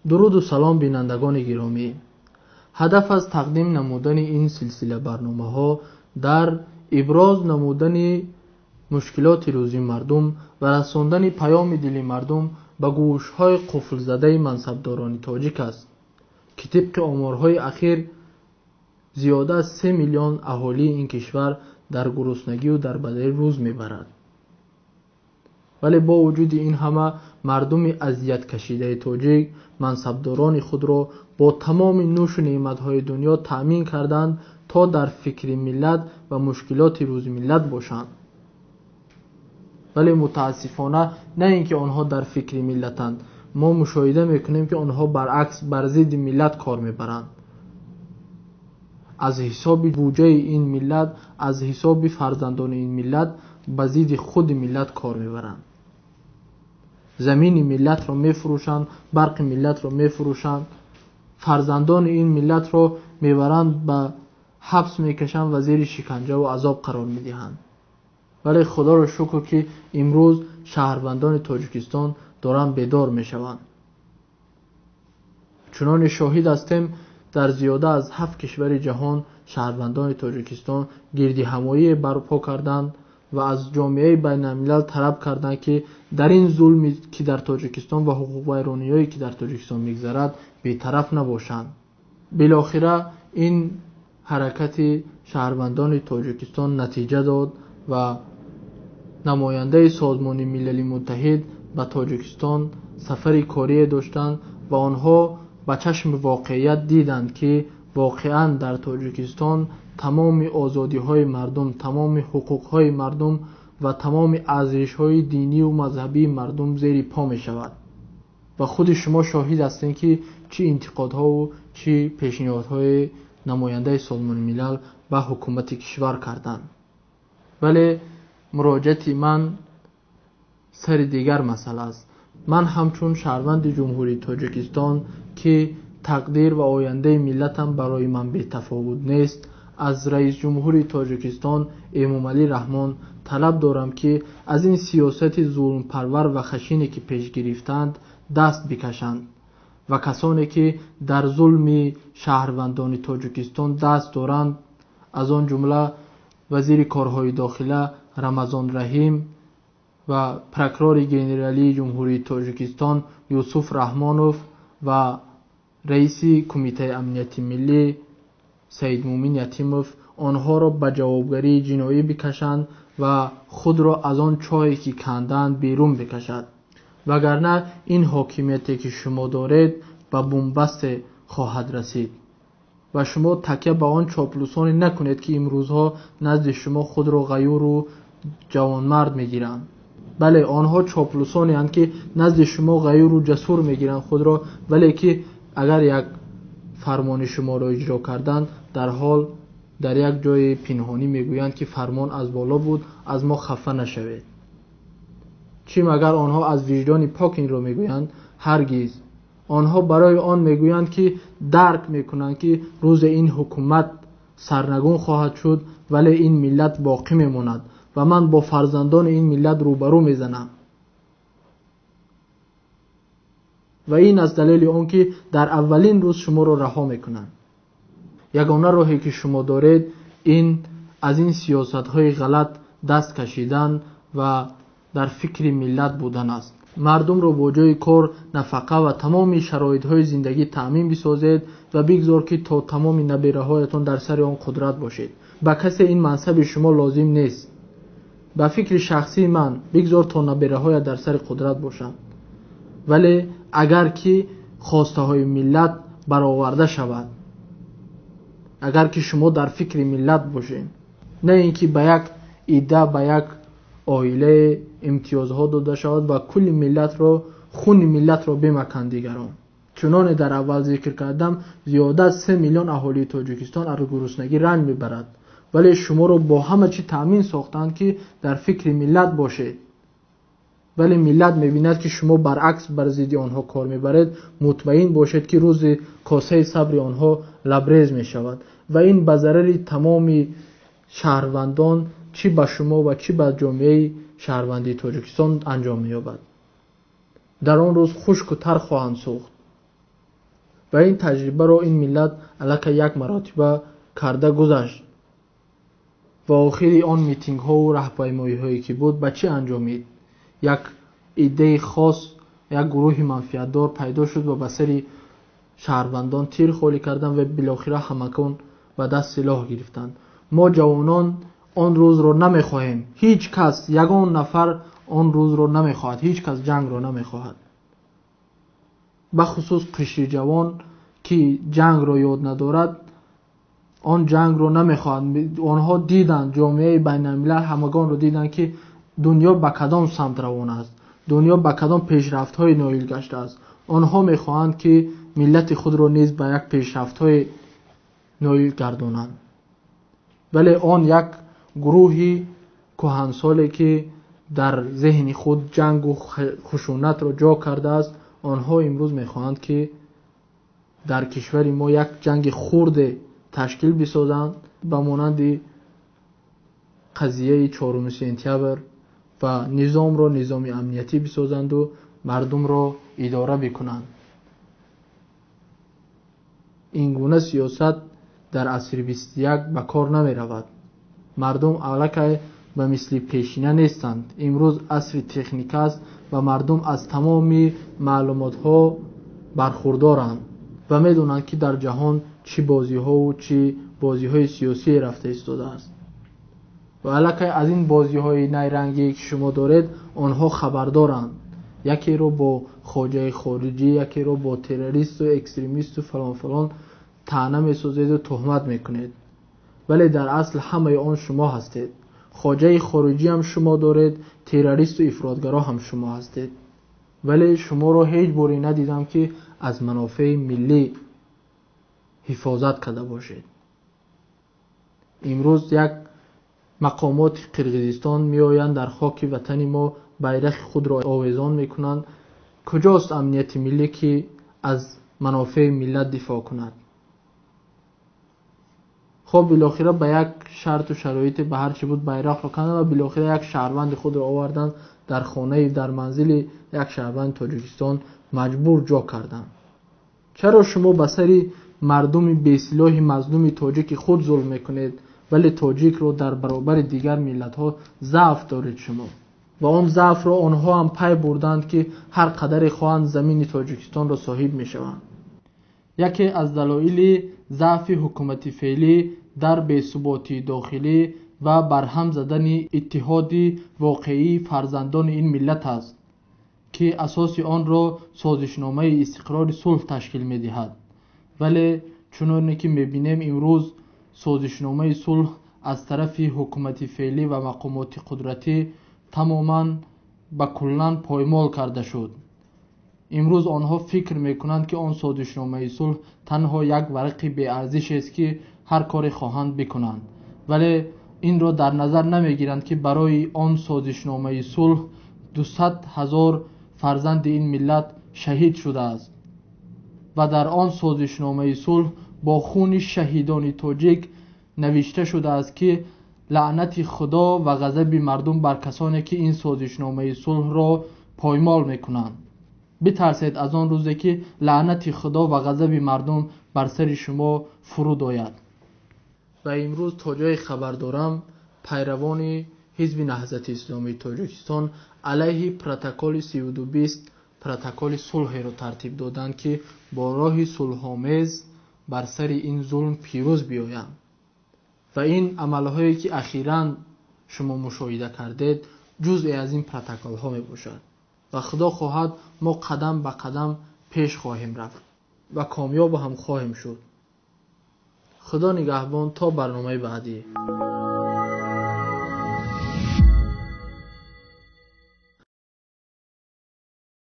Дуруду салом, бинандагони гиромӣ. Ҳадаф аз тақдим намудани ин силсила барномаҳо дар иброз намудани мушкилоти рӯзи мардум ва расондани паёми дили мардум ба гӯшҳои қуфлзадаи мансабдорони тоҷик аст, ки тибқи оморҳои ахир зиёда аз 3 миллион аҳолии ин кишвар дар гуруснагию дарбадарӣ рӯз мебарад. Вале бо вуҷуди ин ҳама мардуми азияткашидаи тоҷик мансабдорони худро бо тамоми нӯшу неъматҳои дунё таъмин карданд, то дар фикри миллат ва мушкилоти рӯзи миллат бошанд. Вале мутаассифона на ин ки онҳо дар фикри миллатанд, мо мушоҳида мекунем, ки онҳо баръакс бар зидди миллат кор мебаранд. Аз ҳисоби буҷаи ин миллат, аз ҳисоби фарзандони ин миллат ба зидди худи миллат кор мебаранд. Замини миллатро мефурӯшанд, барқи миллатро мефурӯшанд, фарзандони ин миллатро мебаранд, ба ҳабс мекашанд ва зери шиканҷаву азоб қарор медиҳанд. Вале худоро шукр, ки имрӯз шаҳрвандони Тоҷикистон доранд бедор мешаванд. Чуноне шоҳид ҳастем, дар зиёда аз 7 кишвари ҷаҳон шаҳрвандони Тоҷикистон гирдиҳамоие барпо карданд ва аз ҷомеаи байналмилал талаб карданд, ки дар ин зулме ки дар Тоҷикистон ва ҳуқуқвайрониҳое ки дар Тоҷикистон мегузарад бетараф набошанд. Билохира ин ҳаракати шаҳрвандони Тоҷикистон натиҷа дод ва намояндаи Созмони Милали Муттаҳид ба Тоҷикистон сафари корие доштанд ва онҳо ба чашми воқеият диданд, ки воқеан дар Тоҷикистон тамоми озодиҳои мардум, тамоми ҳуқуқҳои мардум ва тамоми арзишҳои динию мазҳабии мардум зери по мешавад. Ва худи шумо шоҳид ҳастед, ки чӣ интиқодҳову чӣ пешниҳодҳои намояндаи Созмони Милал ба ҳукумати кишвар карданд. Вале муроҷиати ман сари дигар масъала аст. Ман ҳамчун шаҳрванди Ҷумҳурии Тоҷикистон, ки тақдир ва ояндаи миллатам барои ман бетафовут нест, аз раиси ҷумҳури Тоҷикистон Эмомалӣ Раҳмон талаб дорам, ки аз ин сиёсати зулмпарвар ва хашине ки пеш гирифтанд даст бикашанд ва касоне ки дар зулми шаҳрвандони Тоҷикистон даст доранд, аз он ҷумла вазири корҳои дохила Рамазон Раҳим ва прокурори генералии Ҷумҳурии Тоҷикистон Юсуф Раҳмонов ва раиси Кумитаи амнияти миллӣ Саидмумин Ятимов, онҳоро ба ҷавобгарии ҷиноӣ бикашанд ва худро аз он чоҳе ки канданд берун бикашад. Вагарна ин ҳокимияте ки шумо доред ба бунбасте хоҳад расид ва шумо такя ба он чоплусоне накунед, ки имрӯзҳо назди шумо худро ғаюру ҷавонмард мегиранд. Бале, онҳо чоплусонеанд, ки назди шумо ғаюру ҷасур мегиранд худро, вале ки агар як фармони шуморо иҷро карданд, дар ҳол дар як ҷои пинҳонӣ мегӯянд, ки фармон аз боло буд, аз мо хафа нашавед. Чӣ магар онҳо аз виҷдони пок инро мегӯянд? Ҳаргиз. Онҳо барои он мегӯянд, ки дарк мекунанд, ки рӯзе ин ҳукумат сарнагун хоҳад шуд, вале ин миллат боқӣ мемонад ва ман бо фарзандони ин миллат рӯбарӯ мезанам. Ва ин аз далели он ки дар аввалин рӯз шуморо раҳо мекунанд. Ягона роҳе ки шумо доред ин аз ин сиёсатҳои ғалат даст кашидан ва дар фикри миллат будан аст. Мардумро бо ҷои кор, нафақа ва тамоми шароитҳои зиндагӣ таъмин бисозед ва бигзор, ки то тамоми набераҳоятон дар сари он қудрат бошед. Ба касе ин мансаби шумо лозим нест. Ба фикри шахсии ман бигзор то набераҳоят дар сари қудрат бошанд. Вале агар ки хостаҳои миллат бароварда шавад, агар ки шумо дар фикри миллат бошед, на ин ки ба як ида, ба як оилае имтиёзҳо дода шавад ва кулли миллатро, хуни миллатро бимаканд дигарон. Чуноне дар аввал зикр кардам, зиёда аз 3 миллион аҳолии Тоҷикистон аз гуруснагӣ ранҷ мебарад, вале шуморо бо ҳама чӣ таъмин сохтанд, ки дар фикри миллат бошед. Вале миллат мебинад, ки шумо баръакс бар зидди онҳо кор мебаред. Мутмаин бошед, ки рӯзи косаи сабри онҳо лабрез мешавад ва ин ба зарари тамоми шаҳрвандон, чӣ ба шумо ва чӣ ба ҷомеаи шаҳрвандии Тоҷикистон анҷом меёбад. Дар он рӯз хушку тар хоҳанд сӯхт. Ва ин таҷрибаро ин миллат аллакай як маротиба карда гузашт. Ва охири он митингҳову раҳпаймоиҳое ки буд ба чӣ анҷомид? Як иддаи хос, як гурӯҳи манфиатдор пайдо шуд ва ба сари шаҳрвандон тир холӣ карданд ва билохира ҳамакон ба даст силоҳ гирифтанд. Мо ҷавонон он рӯзро намехоҳем. Ҳеҷ кас, ягон нафар он рӯзро намехоҳад, ҳеҷ кас ҷангро намехоҳад. Бахусус қишри ҷавон ки ҷангро ёд надорад, он ҷангро намехоҳад. Онҳо диданд, ҷомеаи байналмилал ҳамагонро диданд, ки дунё ба кадом самт равон аст, дунё ба кадом пешрафтҳое ноил гаштааст. Онҳо мехоҳанд, ки миллати худро низ ба як пешрафтҳое ноил гардонанд. Вале он як гурӯҳи кӯҳансоле ки дар зеҳни худ ҷангу хушунатро ҷо кардааст, онҳо имрӯз мехоҳанд, ки дар кишвари мо як ҷанги хурде ташкил бисозанд, ба монанди қазияи 4 сентябр, ва низомро низоми амниятӣ бисозанду мардумро идора бикунанд. Ин гуна сиёсат дар асри 21 ба кор намеравад. Мардум аллакай ба мисли пешина нестанд. Имрӯз асри техника аст ва мардум аз тамоми маълумотҳо бархурдоранд ва медонанд, ки дар ҷаҳон чӣ бозиҳову чӣ бозиҳои сиёсие рафта истодааст. Ва аллакай аз ин бозиҳои найрангие ки шумо доред, онҳо хабардоранд. Якеро бо хоҷаи хориҷӣ, якеро бо террористу экстремисту фалон фалон таъна месозеду туҳмат мекунед. Вале дар асл ҳамаи он шумо ҳастед. Хоҷаи хориҷӣ ҳам шумо доред, террористу ифротгаро ҳам шумо ҳастед. Вале шуморо ҳеҷ боре надидам, ки аз манофеи миллӣ ҳифозат карда бошед. Имрӯз як мақомоти Қирғизистон меоянд, дар хоки ватани мо байрақи худро овезон мекунанд. Куҷост амнияти миллӣ, ки аз манофеи миллат дифоъ кунад? Хоб, билохира ба як шарту шароите ба ҳар чӣ буд байрақро канданд ва билохира як шаҳрванди худро оварданд, дар хонаи, дар манзили як шаҳрванди Тоҷикистон маҷбур ҷо карданд. Чаро шумо ба сари мардуми бесилоҳи мазлуми тоҷики худ зулм мекунед, вале тоҷикро дар баробари дигар миллатҳо заъф доред шумо? Ва он заъфро онҳо ҳам пай бурданд, ки ҳар қадаре хоҳанд замини Тоҷикистонро соҳиб мешаванд. Яке аз далоили заъфи ҳукумати феълӣ дар бесуботии дохилӣ ва барҳам задани иттиҳоди воқеии фарзандони ин миллат аст, ки асоси онро созишномаи истиқрори сулҳ ташкил медиҳад. Вале чуноне ки мебинем, имрӯз созишномаи сулҳ аз тарафи ҳукумати феълӣ ва мақомоти қудратӣ тамоман ба куллан поймол карда шуд. Имрӯз онҳо фикр мекунанд, ки он созишномаи сулҳ танҳо як варақи беарзишест, ки ҳар коре хоҳанд бикунанд. Вале инро дар назар намегиранд, ки барои он созишномаи сулҳ 200 000 фарзанди ин миллат шаҳид шудааст ва дар он созишномаи сулҳ бо хуни шаҳидони тоҷик навишта шудааст, ки лаънати Худо ва ғазаби мардум бар касоне, ки ин созишномаи сулҳро поймол мекунанд. Битарсед аз он рӯзе, ки лаънати Худо ва ғазаби мардум бар сари шумо фуруд ояд. Ва имрӯз то ҷое хабар дорам, пайравони ҳизби Наҳзати Исломии Тоҷикистон алайҳи протоколи 3220 протоколи сулҳеро тартиб доданд, ки бо роҳи сулҳомез бар сари ин зулм пирӯз биёянд. Ва ин амалҳое, ки ахиран шумо мушоҳида кардед, ҷузъе аз ин протоколҳо мебошад. Ва Худо хоҳад, мо қадам ба қадам пеш хоҳем рафт ва комёб ҳам хоҳем шуд. Худо нигаҳбон то барномаи баъдӣ.